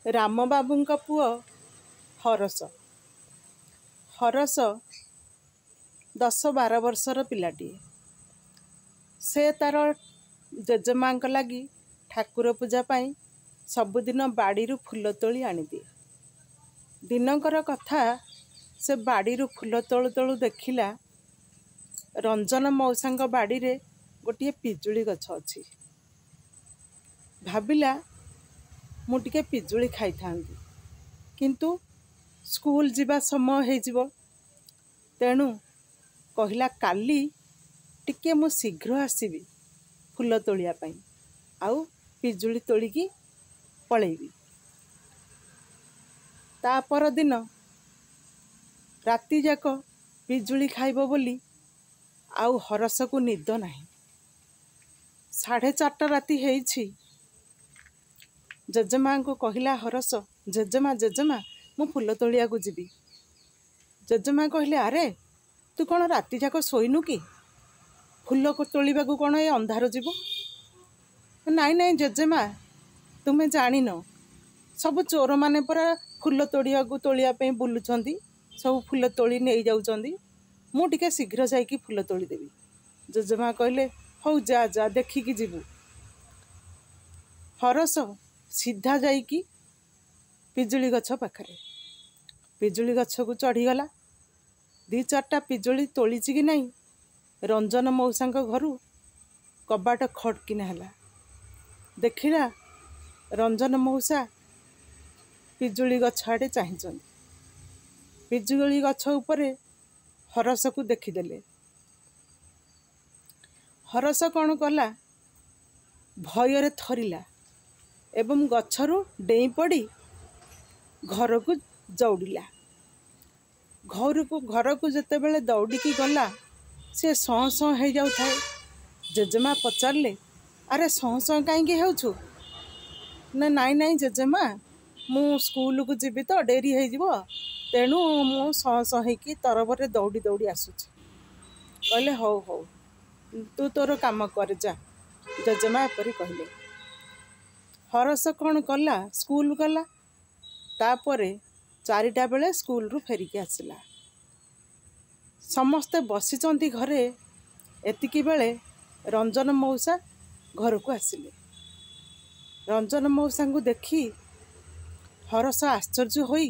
ରାମବାବୁଙ୍କ ପୁଅ ହରସ। ହରସ 10-12 ବର୍ଷର ପିଲାଟିଏ। ସେ ତାର ଜେଜେମାଙ୍କ ଲାଗି ଠାକୁର ପୂଜା ପାଇଁ ସବୁଦିନ ବାଡ଼ିରୁ ଫୁଲ ତୋଳି ଆଣିଦିଏ। ଦିନକର କଥା, ସେ ବାଡ଼ିରୁ ଫୁଲ ତୋଳୁ ତୋଳୁ ଦେଖିଲା ରଞ୍ଜନ ମଉସାଙ୍କ ବାଡ଼ିରେ ଗୋଟିଏ ପିଜୁଳି ଗଛ ଅଛି। ଭାବିଲା, ମୁଁ ଟିକେ ପିଜୁଳି ଖାଇଥାନ୍ତି, କିନ୍ତୁ ସ୍କୁଲ ଯିବା ସମୟ ହେଇଯିବ। ତେଣୁ କହିଲା, କାଲି ଟିକେ ମୁଁ ଶୀଘ୍ର ଆସିବି ଫୁଲ ତୋଳିବା ପାଇଁ ଆଉ ପିଜୁଳି ତୋଳିକି ପଳେଇବି। ତା ପରଦିନ ରାତିଯାକ ପିଜୁଳି ଖାଇବ ବୋଲି ଆଉ ହରସକୁ ନିଦ ନାହିଁ। 4:30 ରାତି ହେଇଛି, ଜେଜେମାଙ୍କୁ କହିଲା ହରସ, "ଜେଜେମା, ଜେଜେମା, ମୁଁ ଫୁଲ ତୋଳିବାକୁ ଯିବି।" ଜେଜେମା କହିଲେ, "ଆରେ, ତୁ କ'ଣ ରାତିଯାକ ଶୋଇନୁ କି? ଫୁଲ ତୋଳିବାକୁ କ'ଣ ଏ ଅନ୍ଧାର ଯିବୁ?" "ନାଇଁ ନାଇଁ ଜେଜେମା, ତୁମେ ଜାଣିନ, ସବୁ ଚୋରମାନେ ପରା ଫୁଲ ତୋଳିବା ପାଇଁ ବୁଲୁଛନ୍ତି, ସବୁ ଫୁଲ ତୋଳି ନେଇଯାଉଛନ୍ତି। ମୁଁ ଟିକେ ଶୀଘ୍ର ଯାଇକି ଫୁଲ ତୋଳିଦେବି।" ଜେଜେମା କହିଲେ, "ହଉ ଯା ଯା, ଦେଖିକି ଯିବୁ।" ହରସ ସିଧା ଯାଇକି ପିଜୁଳି ଗଛ ପାଖରେ, ପିଜୁଳି ଗଛକୁ ଚଢ଼ିଗଲା। ଦି ଚାରିଟା ପିଜୁଳି ତୋଳିଛି କି ନାହିଁ, ରଞ୍ଜନ ମଉସାଙ୍କ ଘରୁ କବାଟ ଖଡ଼କିନା ହେଲା। ଦେଖିଲା ରଞ୍ଜନ ମଉସା ପିଜୁଳି ଗଛ ଆଡ଼େ ଚାହିଁଛନ୍ତି। ପିଜୁଳି ଗଛ ଉପରେ ହରସକୁ ଦେଖିଦେଲେ। ହରସ କ'ଣ କଲା? ଭୟରେ ଥରିଲା ଏବଂ ଗଛରୁ ଡେଇଁ ପଡ଼ି ଘରକୁ ଦୌଡ଼ିଲା। ଘରକୁ ଯେତେବେଳେ ଦୌଡ଼ିକି ଗଲା, ସେ ସଁ ସଁ ହେଇଯାଉଥାଏ। ଜେଜେମା ପଚାରିଲେ, "ଆରେ, ସଁ ସଁ କାହିଁକି ହେଉଛୁ?" ନା, "ନାଇଁ ନାଇଁ ଜେଜେମା, ମୁଁ ସ୍କୁଲକୁ ଯିବି ତ, ଡେରି ହେଇଯିବ, ତେଣୁ ମୁଁ ସଁ ସଁ ହେଇକି ତରବରରେ ଦୌଡ଼ି ଦୌଡ଼ି ଆସୁଛି।" କହିଲେ, "ହଉ ହଉ, ତୁ ତୋର କାମ କରେ ଯା।" ଜେଜେମା ଏପରି କହିଲେ। ହରସ କ'ଣ କଲା? ସ୍କୁଲ ଗଲା। ତାପରେ 4ଟା ବେଳେ ସ୍କୁଲରୁ ଫେରିକି ଆସିଲା। ସମସ୍ତେ ବସିଛନ୍ତି ଘରେ, ଏତିକି ବେଳେ ରଞ୍ଜନ ମଉସା ଘରକୁ ଆସିଲେ। ରଞ୍ଜନ ମଉସାଙ୍କୁ ଦେଖି ହରସ ଆଶ୍ଚର୍ଯ୍ୟ ହୋଇ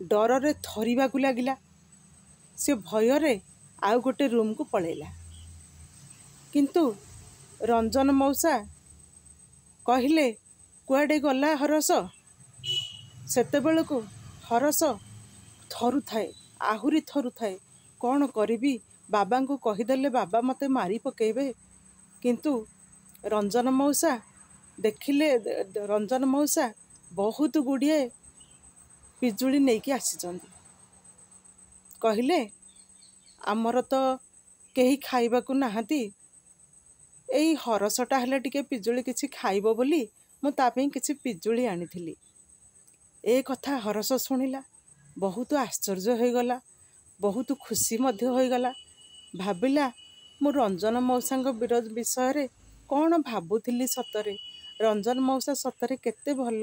ଡରରେ ଥରିବାକୁ ଲାଗିଲା। ସେ ଭୟରେ ଆଉ ଗୋଟେ ରୁମକୁ ପଳେଇଲା। କିନ୍ତୁ ରଞ୍ଜନ ମଉସା କହିଲେ, "କୁଆଡ଼େ ଗଲା ହରସ?" ସେତେବେଳକୁ ହରସ ଥରୁଥାଏ, ଆହୁରି ଥରୁଥାଏ। କ'ଣ କରିବି? ବାବାଙ୍କୁ କହିଦେଲେ ବାବା ମୋତେ ମାରି ପକେଇବେ। କିନ୍ତୁ ରଞ୍ଜନ ମଉସା ଦେଖିଲେ, ରଞ୍ଜନ ମଉସା ବହୁତ ଗୁଡ଼ିଏ ପିଜୁଳି ନେଇକି ଆସିଛନ୍ତି। କହିଲେ, "ଆମର ତ କେହି ଖାଇବାକୁ ନାହାନ୍ତି, ଏଇ ହରସଟା ହେଲେ ଟିକେ ପିଜୁଳି କିଛି ଖାଇବ ବୋଲି ମୁଁ ତା ପାଇଁ କିଛି ପିଜୁଳି ଆଣିଥିଲି।" ଏ କଥା ହରସ ଶୁଣିଲା, ବହୁତ ଆଶ୍ଚର୍ଯ୍ୟ ହୋଇଗଲା, ବହୁତ ଖୁସି ମଧ୍ୟ ହୋଇଗଲା। ଭାବିଲା, ମୁଁ ରଞ୍ଜନ ମଉସାଙ୍କ ବିଷୟରେ କ'ଣ ଭାବୁଥିଲି? ସତରେ ରଞ୍ଜନ ମଉସା ସତରେ କେତେ ଭଲ।